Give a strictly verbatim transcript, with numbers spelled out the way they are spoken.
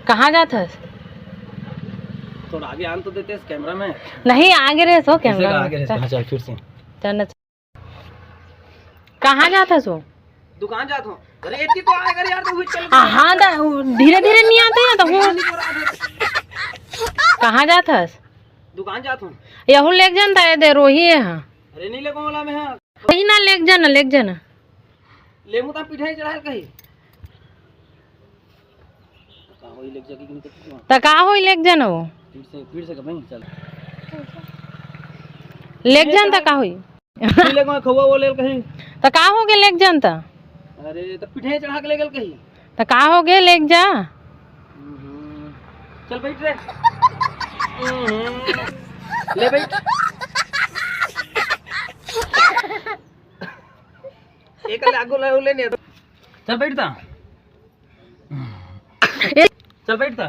कहाँ जात हस? थोड़ा आगे आन तो देते इस कैमरा में। नहीं, आगे रहे सो कैमरा में। आगे रहे, हाँ, चल फिर से। चल ना। कहाँ जात हस वो? दुकान जात हूँ। अरे, इतनी तो आएगा यार, तो चल। हाँ, हाँ, दा, धीरे धीरे नहीं आते हैं तो हूँ। कहाँ जात हस? दुकान जात हूँ। यहू लेके जान ता, ये दे रोही है, हाँ। अरे, नहीं लेको वाला मैं, हाँ। कहीं ना लेके जाना, लेके जाना। लेमू ता पीठे चढ़ा कहीं। का होई लेके जाके कि नहीं करती हूँ? त का होई लेके जाना वो? फिर से, फिर से कब नहीं चल। लेके जान त का होई? पी ले कोई खौआ वो ले कहीं। त का हो गए लेके जान त? अरे, त पीठे चढ़ा के ले गल कहीं। त का हो गए लेके जा? हम्म। चल बैठ रे। हम्म। ले बैठ। एक ले आगो ले, ले ने। चल बैठ ता। चल बैठ ता।